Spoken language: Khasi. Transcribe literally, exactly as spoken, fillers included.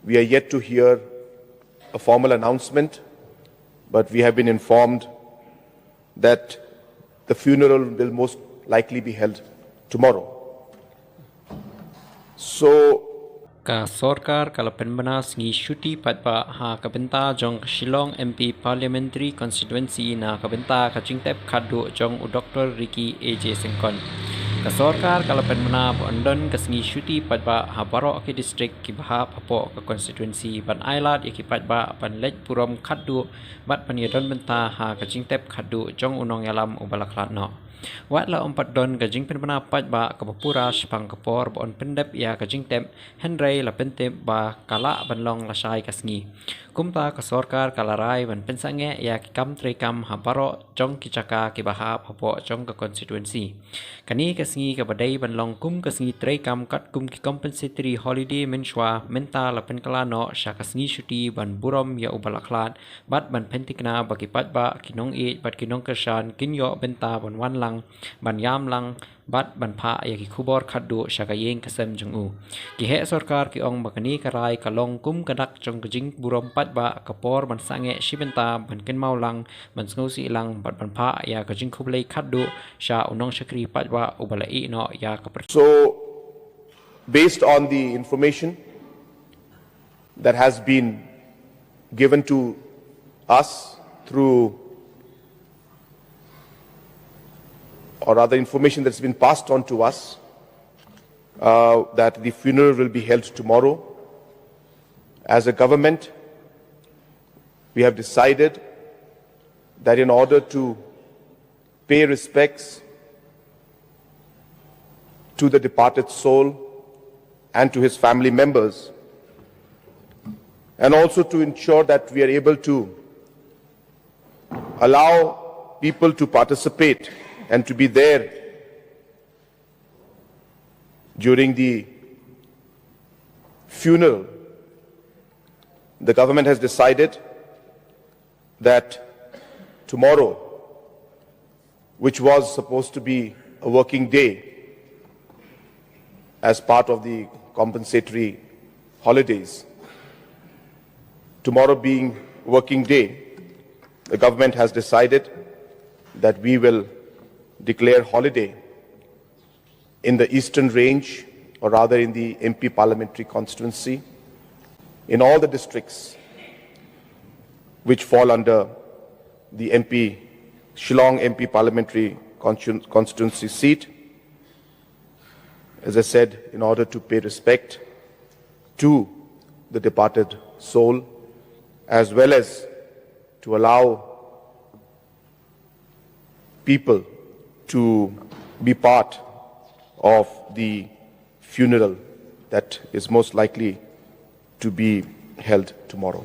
We are yet to hear a formal announcement, but we have been informed that the funeral will most likely be held tomorrow. So, Ka sorkar ka la pynbna sngi shuti paidbah ha ka bynta jong ka Shillong M P Parliamentary Constituency na ka bynta ka jingtep khadduh jong u Doctor Ricky A J Syngkon. Ka sorkar ka la pynbna ba yn don ka sngi shuti paidbah ha baroh ki district kiba hap hapoh ka constituency ban ailad ïa ki paidbah ban leit burom khadduh bad ban ïadon bynta ha ka jingtep khadduh jong u nongïalam uba la khlad noh. Wat la ym pat don ka jingpynbna paidbah kaba pura shaphang ka por ba yn pyndep ïa ka jingtep, hynrei la pyntip ba ka lah ban long lashai ka sngi. Kumta ka sorkar ka la rai ban pynsangeh ïa ki kam treikam ha baroh jong ki jaka kiba hap hapoh jong ka constituency. Kane ka sngi kaba dei ban long kum ka sngi treikam katkum ki compensatory holiday mynshuwa mynta la pynkylla noh sha ka sngi shuti ban burom ïa uba la khlad bad ban pynthikna ba ki paidbah, ki nongïeit bad ki nongkyrshan kin ïoh bynta ban wan lang, ban ïam lang bad ban phah ïa ki khubor khadduh sha ka ïing ka sem jong u. Ki heh sorkar ki ong ba kane ka rai ka long kum ka dak jong ka jingburom paidbah, ka por ban sangeh shi bynta ban kynmaw lang, ban sngewsih lang bad ban phah ïa ka jingkhublei khadduh sha u nongshakri paidbah uba la ïeh noh ïa ka pyrthei. So, based on the information that has been given to us through, or rather, information that's been passed on to us, uh, that the funeral will be held tomorrow. As a government, we have decided that in order to pay respects to the departed soul and to his family members, and also to ensure that we are able to allow people to participate and to be there during the funeral, the government has decided that tomorrow, which was supposed to be a working day as part of the compensatory holidays, tomorrow being working day, the government has decided that we will declare holiday in the Eastern Range, or rather in the M P parliamentary constituency, in all the districts which fall under the M P, Shillong M P parliamentary constitu- constituency seat, as I said, in order to pay respect to the departed soul, as well as to allow people to be part of the funeral that is most likely to be held tomorrow.